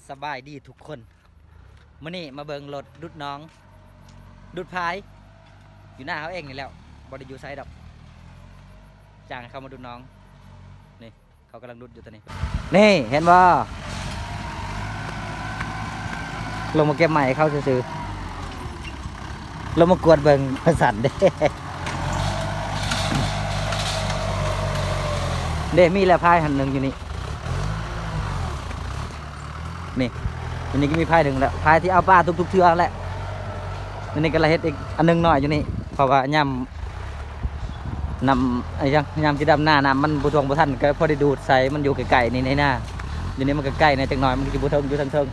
ສະບາຍດີທຸກຄົນ ມື້ນີ້ມາເບິ່ງລົດດຸດໜອງ ດຸດພາຍ ຢູ່ໜ້າເຮົາເອງນີ້ແຫຼ້ວ ບໍ່ໄດ້ຢູ່ໃສດອກ ຈ້າງໃຫ້ເຂົາມາດຸດໜອງ ນີ້ ເຂົາກຳລັງດຸດຢູ່ຕອນນີ້ ນີ້ເຫັນບໍ່? ລົງມາເກັບໄມ້ໃຫ້ເຂົາຊື່ໆ ລົງມາກວດເບິ່ງວ່າຊັ້ນເດ້ ເດ້ ມີແລ້ວພາຍຫັ້ນໜຶ່ງຢູ່ນີ້ ນີ້ ຢູ່ນີ້ກໍມີພາຍໜຶ່ງແລ້ວ ພາຍທີ່ເອົາປາທຸກໆເທື່ອແຫຼະ ຢູ່ນີ້ກໍລະເຮັດອີກອັນໜຶ່ງນ້ອຍຢູ່ນີ້ ເພາະວ່າຍາມ ນ້ຳ ອີຫຍັງ ຍາມຊິດຳນາ ນ້ຳມັນບໍ່ຖ້ວງບໍ່ທັນ ກໍພໍໄດ້ດູດໃສ່ ມັນຢູ່ໃກ້ໆນີ້ໃນນາ ຢູ່ນີ້ມັນກໍໃກ້ແດ່ຈັກໜ້ອຍ ມັນກໍຊິບໍ່ເທິງ ຢູ່ເທິງ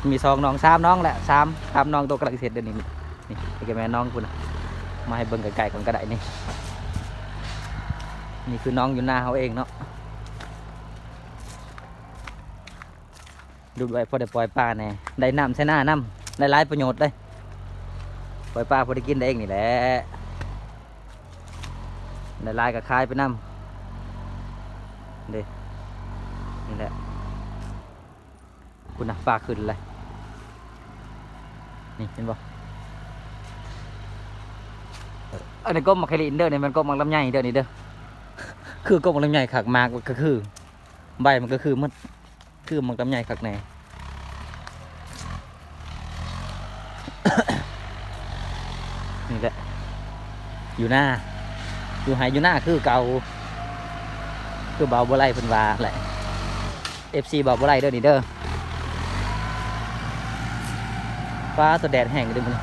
ໆ ມີສອງໜອງ ສາມໜອງແຫຼະ ສາມ ສາມໜອງ ໂຕກຳລັງຊິເຮັດດຽວນີ້ ນີ້ ນີ້ກໍແມ່ນໜອງພຸ້ນນະ ມາໃຫ້ເບິ່ງໃກ້ໆກ່ອນກໍໄດ້ນີ້ ນີ້ຄືໜອງຢູ່ນາເຮົາເອງເນາະ. ດຸດໄວ້ພໍໄດ້ປ່ອຍປາແດ່ ໄດ້ນ້ຳໃສ່ນານຳ ໄດ້ຫຼາຍປະໂຫຍດເດ້ ປ່ອຍປາພໍໄດ້ກິນໄດ້ເອງນີ້ແຫຼະ ໄດ້ຫຼາຍກໍຂາຍໄປນຳເດ້ ນີ້ແຫຼະ ພຸ້ນນະ ປາຂຶ້ນແລ້ວ ນີ້ເຫັນບໍ່? ອັນນີ້ກົກໝາກຂະລິນເດີ ນີ້ແມ່ນກົກໝາກລຳໄຍເດີ ນີ້ເດີ ຄືກົກໝາກລຳໄຍຄັກ ໝາກກໍຄື ໃບມັນກໍຄືໝົດ ຄືໝາກລຳໄຍຄັກແນ່ ນີ້ແຫຼະ ຢູ່ນາ ຢູ່ໄຮ່ຢູ່ນາຄືເກົ່າ ຄືບ່າວບົວໄລເພິ່ນວ່າແຫຼະ ເອັຟຊີ ບ່າວບົວໄລເດີນີ້ເດີ ຟ້າໂຕແດດແຮງເດີມື້ນີ້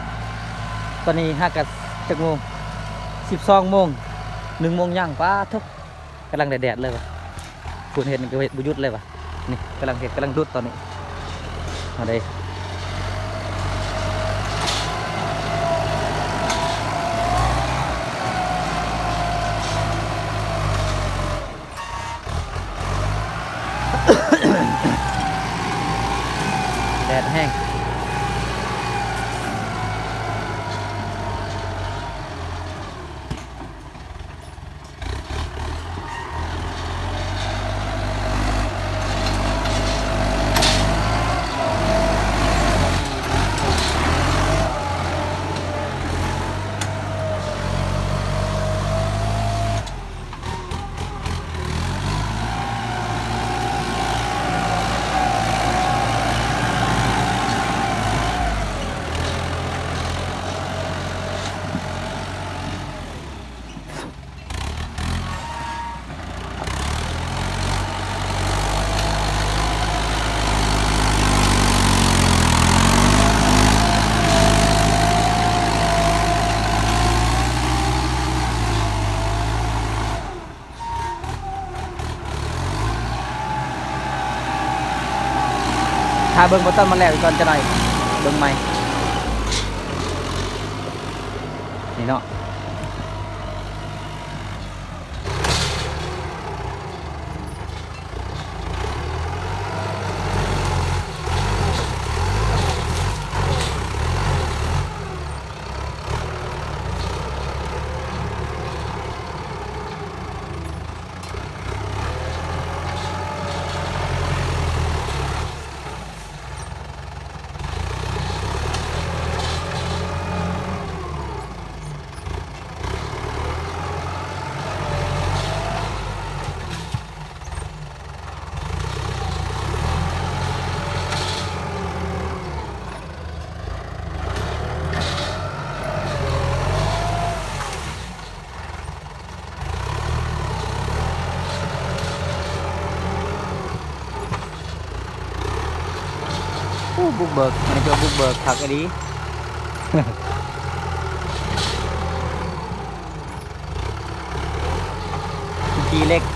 ຕອນນີ້ຫາກະຈັກໂມງ ສິບສອງໂມງ ໜຶ່ງໂມງຍັງ ປາໂທ້ ກຳລັງແດດໆເລີຍວ່າ ພຸ້ນເຮັດນີ້ກໍເຮັດບໍ່ຢຸດເລີຍວ່າ ນີ້ກຳລັງເຮັດ ກຳລັງດຸດຕອນນີ້ ມາເດ້ ແດດແຮງ. ຖ້າເບິ່ງບໍ່ຕ້ອງມາແລ້ວອີກກ່ອນຈະໜ້ອຍ ເບິ່ງໃໝ່ ນີ້ເນາະ. ໂອ້ ບຸກເບີກ ອັນນີ້ເພິ່ນບຸກເບີກຄັກອີ່ຫຼີ ຂີ້ເຫຼັກ. ໂ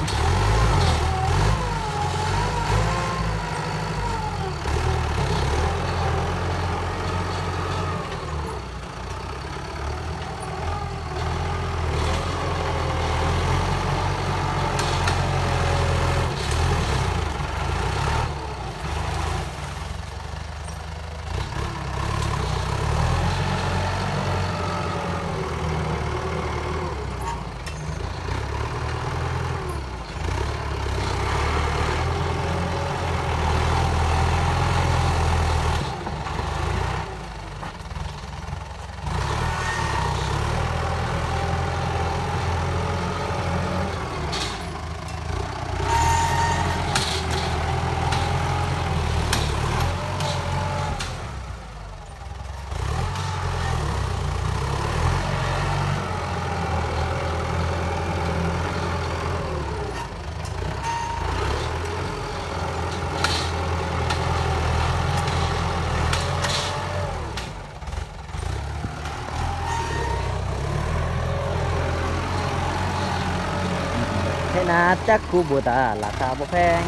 ນາຈັກຄູບູຕາ ລາຄາບໍ່ແພງ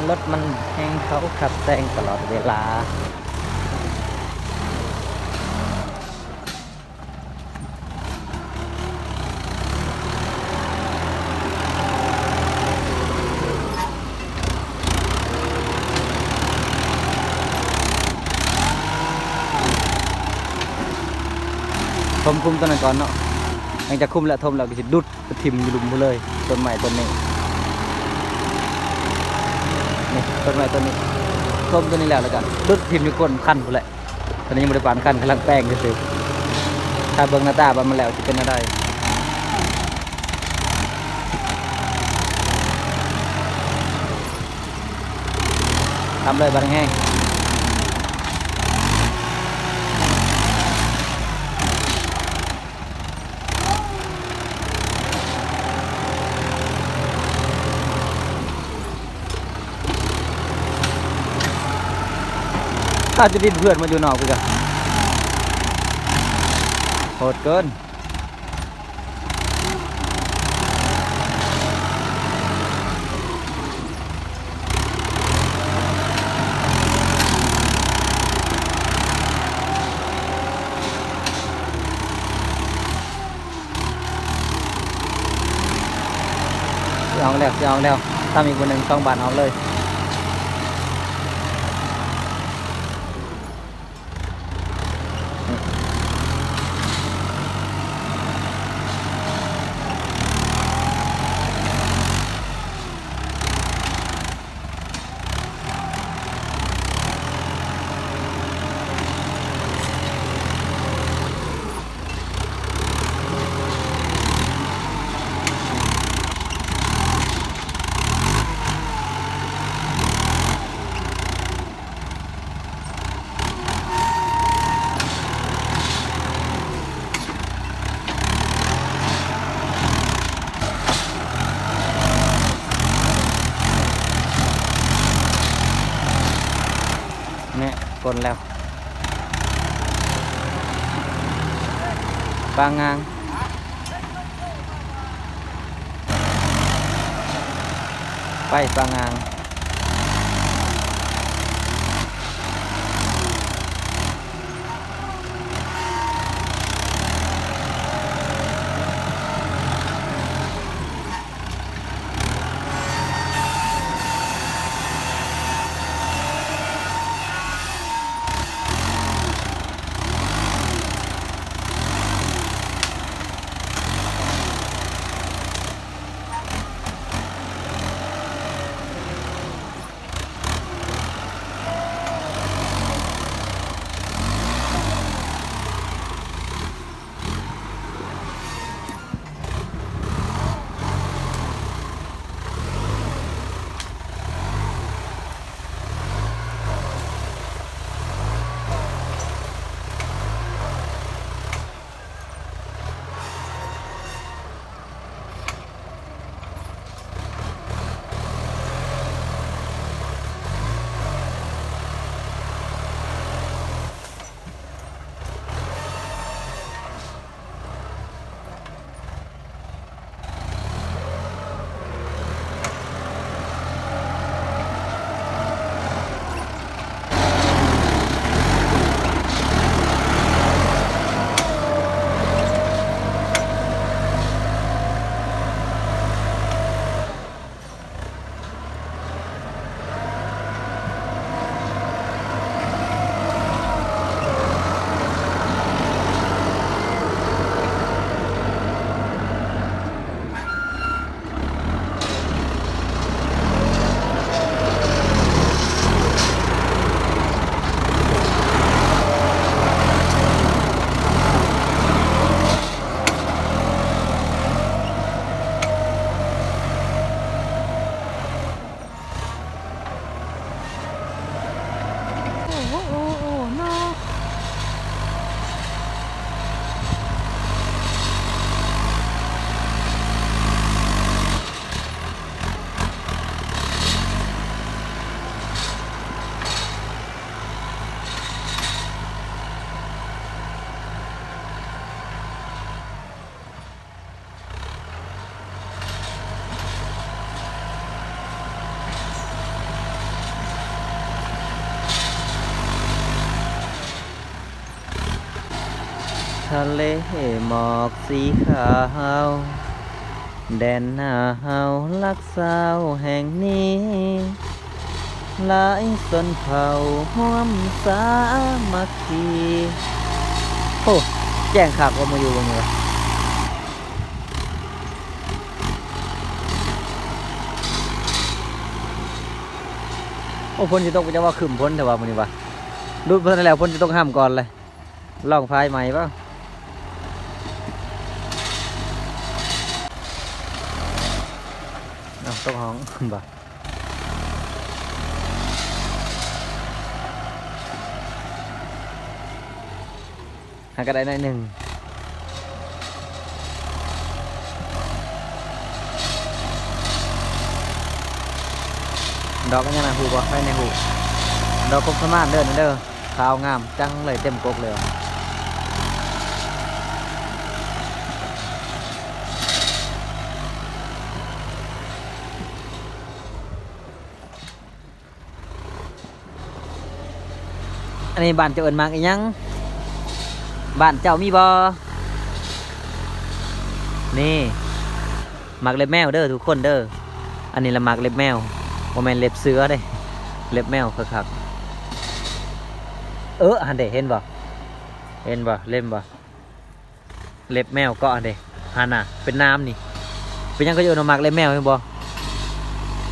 ລົດມັນແຮງ ເຂົາຂັບແຊງຕະຫຼອດເວລາ. ຖົມຄຸມຕົວນັ້ນກ່ອນເນາະ ຫຼັງຈາກຄຸມແລ້ວ ຖົມແລ້ວກໍຊິດຸດໄປຖິ້ມຢູ່ລຸ່ມພຸ້ນເລີຍ. ຕົ້ນໄມ້ຕົ້ນນີ້ ນີ້ ຕົ້ນໄມ້ຕົ້ນນີ້ ຖົມຕົວນີ້ແລ້ວ ແລ້ວກໍດຸດຖິ້ມຢູ່ກົ້ນຄັນພຸ້ນແຫຼະ. ຕອນນີ້ຍັງບໍ່ໄດ້ປານຄັນ ກຳລັງແປງຊື່ໆ ຖ້າເບິ່ງໜ້າຕາວ່າມັນແລ້ວຊິເປັນແນວໃດ. ຕຳເລີຍບາດນີ້ແຮງ. ຖ້າຈະດິນເພື່ອນມາຢູ່ນອກຄືກັນ ໂຫດເກີນ. ຊິອອກແລ້ວ ຊິອອກແລ້ວ ຕຳອີກບາດໜຶ່ງ ສອງບາດອອກເລີຍ. ແນ່ ປົນແລ້ວ ປາງງາງ ໄປປາງງາງ. ເ ທະເລໝອກສີຂາວ ແດນໜາວລັກຊາວແຫ່ງນີ້ ຫຼາຍຊົນເຜົ່າຮ່ວມສາມັກຄີ. ໂອ້ ແຈ້ງຄັກວ່າ ມາຢູ່ເບິ່ງນີ້ວ່າ. ໂອ້ ຝົນຊິຕົກ ຈະວ່າຄຶ້ມຝົນແທ້ວ່າມື້ນີ້ວ່າ. ດຸດບໍ່ທັນໄດ້ແລ້ວ ຝົນຊິຕົກຫ້ຳກ່ອນເລີຍ. ລອງພາຍໃໝ່ບໍ່? ເອົາ ຕົກຫ້ອງບໍ່? ຫາກໍໄດ້ໜ້ອຍໜຶ່ງ. ດອກອັນຫຍັງນະ ຮູ້ບໍ່? ໃຜແດ່ຮູ້? ດອກກົກສະໝານເດີ ນັ້ນເດີ. ຂາວງາມຈັງເລີຍ ເຕັມກົກເລີຍ. ອັນນີ້ບ້ານເຈົ້າເອີ້ນໝາກອີ່ຫຍັງ? ບ້ານເຈົ້າມີບໍ່? ນີ້ ໝາກເລັບແມວເດີທຸກຄົນເດີ. ອັນນີ້ລະໝາກເລັບແມວ ບໍ່ແມ່ນເລັບເສືອເດ້ ເລັບແມວຄັກໆ. ເອີ ຫັ້ນເດ້ ເຫັນບໍ່? ເຫັນບໍ່? ເລັບບໍ່? ເລັບແມວເກາະຫັ້ນເດ້ ຫັ້ນນະ ເປັນໜາມນີ້. ເປັນຫຍັງເຂົາເອີ້ນວ່າໝາກເລັບແມວ ເຫັນບໍ່?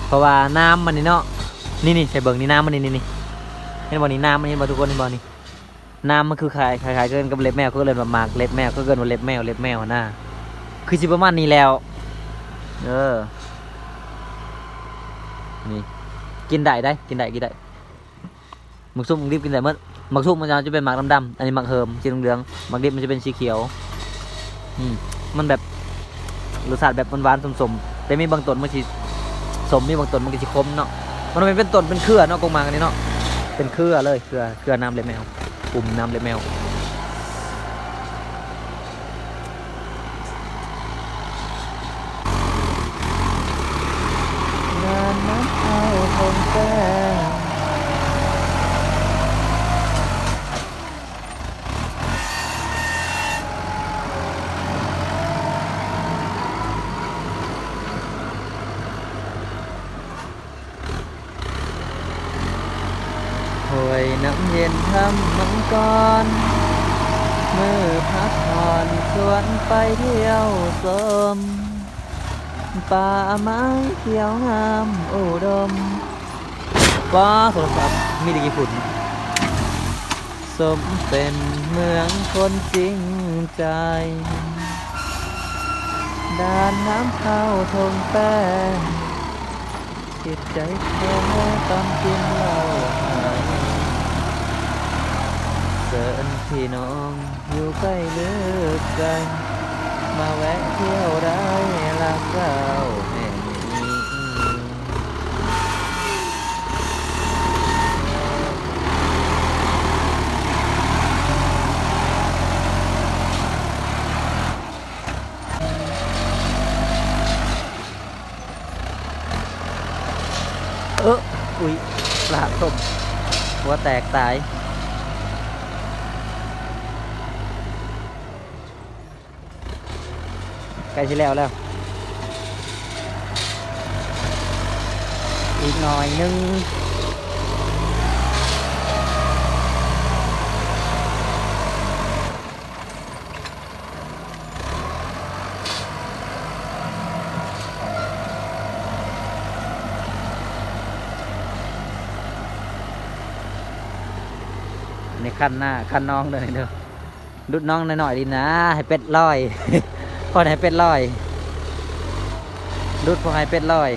ເພາະວ່າໜາມມັນນີ້ເນາະ ນີ້ໆ ໃຫ້ເບິ່ງນີ້ ໜາມມັນນີ້ ນີ້ໆ ເຫັນບໍ່ນີ້? ໜາມມັນ ເຫັນບໍ່ທຸກຄົນ? ເຫັນບໍ່ນີ້? ໜາມມັນຄືຄ້າຍ ຄ້າຍໆກັນກັບເລັບແມວ ເຂົາເອີ້ນວ່າໝາກເລັບແມວ ເຂົາເອີ້ນວ່າເລັບແມວ ເລັບແມວຫັ້ນນະ ຄືຊິປະມານນີ້ແຫຼ້ວ. ເອີ ນີ້ ກິນໄດ້ໃດ໋ ກິນໄດ້ ກິນໄດ້. ໝາກສຸກໝາກດິບກິນໄດ້ໝົດ. ໝາກສຸກມັນຈະເປັນໝາກດຳໆ ອັນນີ້ໝາກເຫີມສີເຫຼືອງໆ ໝາກດິບມັນຈະເປັນສີຂຽວ. ອືມ ມັນແບບ ລົດຊາດແບບຫວານໆ ສົ້ມໆ ແຕ່ມີບາງຕົ້ນມັນຊິສົ້ມ ມີບາງຕົ້ນມັນກໍຊິຂົມເນາະ. ມັນເປັນ ເປັນຕົ້ນເປັນເຄືອເນາະ ກົກໝາກອັນນີ້ເນາະ ເປັນເຄືອເລີຍ ເຄືອ ເຄືອໜາມເລັບແມວ ກຸ່ມໜາມເລັບແມວ. ຫ້ວຍນ້ຳເຢັນທຳມັງກອນ ມື້ພັກຜ່ອນຊວນໄປທ່ຽວຊົມ ປ່າໄມ້ຂຽວງາມອຸດົມ. ປ້າ ໂທລະສັບມີແຕ່ຂີ້ຝຸ່ນ. ສົມເປັນເມືອງຄົນຈິງໃຈ ດ່ານນ້ຳເຂົ້າທົ່ງແປ້ງ ຈິດໃຈແທ້ຕອນກິນເຫຼົ້າໄຫ້ ເຊີນພີ່ນ້ອງຢູ່ໃກ້ຫຼືໄກ ມາແວະທ່ຽວໄດ້ລາວເກົ່າແຫ່ງນີ້. ເອີ ອຸ້ຍ ປາຕົມ ຫົວແຕກຕາຍ. ໃກ້ຊິແລ້ວແລ້ວ ອີກໜ້ອຍໜຶ່ງ. ນີ້ຄັນໜ້າຄັນນ້ອງເດີນີ້ເດີ ດຸດນ້ອງນ້ອຍໆ ນີ້ນະ ໃຫ້ເປັດລອຍ ພໍໃຫ້ເປັດລອຍ ດຸດພໍໃຫ້ເປັດລອຍ.